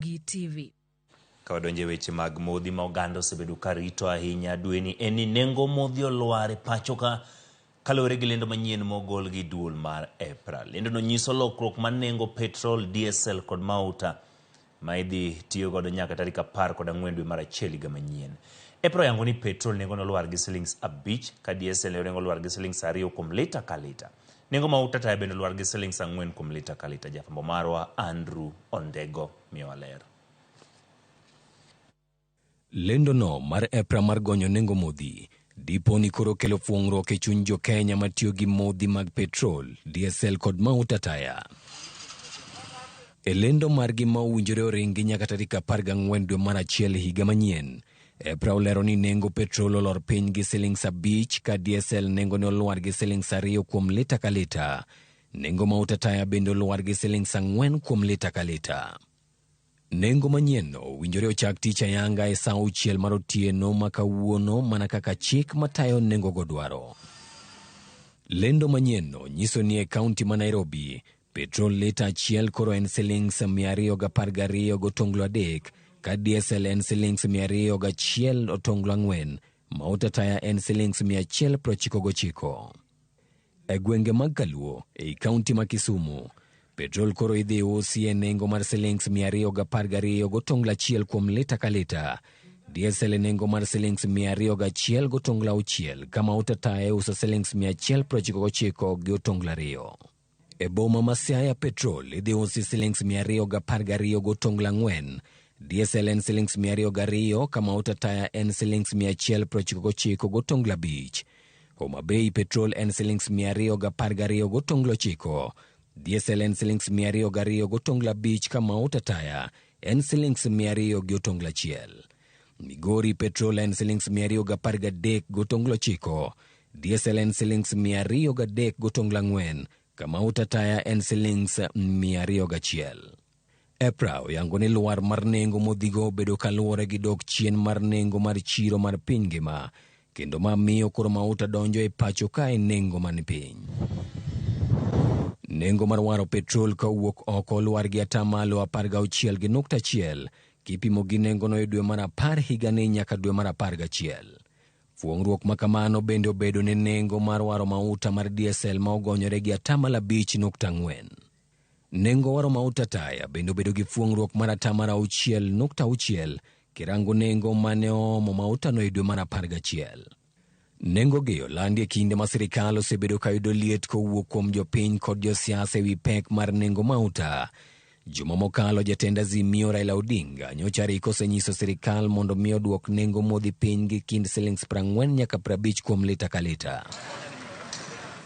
TV. Ka wadonjo e weche mag modhi ma oganda osebedo ka rito ahinya dweni en ni nengo modhi olwar e pacho ka kaluwore gi lendo manyien mogol gi duol mar EPRA. Lendono nyiso lokruok mar nengo petrol, diesel kod mauta ma idhi tiyo godo nyaka tarik 14 dwe mar achiel higa manyien. EPRA oyango ni petrol nengone olwar gi silings 5 ka diesel nengo olwar gi silings 2 kuom lita ka lita. Nengo mauta taya bende olwar gi silings 4 kuom lita ka lita. Jafwambo marwa Andrew Ondego miyowa ler. Lendono mar EPRA mar gonyo nengo modhi dipo ni koro kelo fuong'ruok e chuny jo Kenya matiyo gi modhi mag petrol, diesel kod mauta taya. E lendo margi ma owinjore oringi nyaka tarik 14 dwe mar achiel higa manyien, EPRA olero ni nengo petrol olor piny gi silings 5 ka diesel nengone olwar gi silings 2 kuom lita ka lita. Nengo mauta taya bende olwar gi silings 4 kuom lita ka lita. Nengo manyienno owinjore ochak tich ayanga e sa 6 mar otieno ma kawuono mana kaka chik matayo nengogo dwaro. Lendo manyienno nyiso ni e kaunti ma Nairobi, petrol lita achiel koro en silings 212.3 ka diesel en silings 201.4, mauta taya en silings 199. E gwenge mag Kaluo, ei kaunti ma Kisumu, petrol koro idhi usi e nengo mar silings 212.1 kuom lita ka lita, diesel e nengo mar silings 201.6 ka mauta taya iuso silings 199.2. E boma ma Siaya petrol idhi usi silings 212.4, diesel en silings 202 ka mauta taya en silings 199.5. Homa Bay petrol en silings 212.9, diesel en silings 202.5 ka mauta taya en silings 200.1. Migori petrol en silings 213.9, diesel en silings 203.4 ka mauta taya en silings 201. EPRA oyango ni lwar mar nengo modhigo obedo kaluwore gi dok chien mar nengo mar chiro mar piny ngima, kendo ma miyo koro mauta donjo e pacho ka e nengo man piny. Nengo mar waro petrol ka owuok oko olwar gi atamalo 16.1 kipimo gi nengono e dwe mar 10 higani nyaka dwe mar 11. Fuong'ruok ma kamano bende obedo ne nengo mar waro mauta mar diesel ma ogonyore gi atamalo 5.4. Nengo waro mauta taya bende obedo gi fuong'ruok mar atamalo 6.6 kirango nengo mane oomo mautano e dwe mar 11. Nengogi olandi e kinde ma sirikal osebedo ka yudo liet kowuok kuom jopiny kod josiasa ewi pek mar nengo mauta. Juma mokalo jatend Azimio Raila Odinga nyocha riko osenyiso sirikal mondo mi oduok nengo modhi piny gi kind silings 40 nyaka 50 kuom lita ka lita.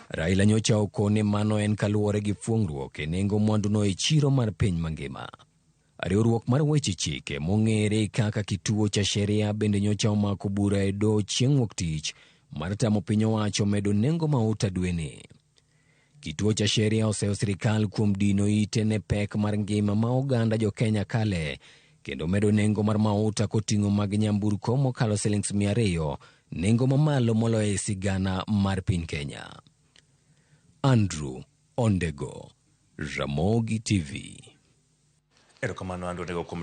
Raila nyocha okone mano en kaluwore gi fuong'ruok e nengo mwanduno e chiro mar piny mangima. Riwruok mar weche chike mong'ere kaka Kituo cha Sheria bende nyocha omako bura e doho chieng' wuok tich mar tamo piny owacho medo nengo mauta dweni. Kituo cha Sheria oseyo sirikal kuom dino ite ne pek mar ngima ma oganda jo Kenya kale kendo medo nengo mar mauta koting'o mag nyamburko mokalo silings 200, nengo mamalo moloyo e sigana mar piny Kenya. Andrew Ondego, Ramogi TV. Erokamano Andrew Ondego kuom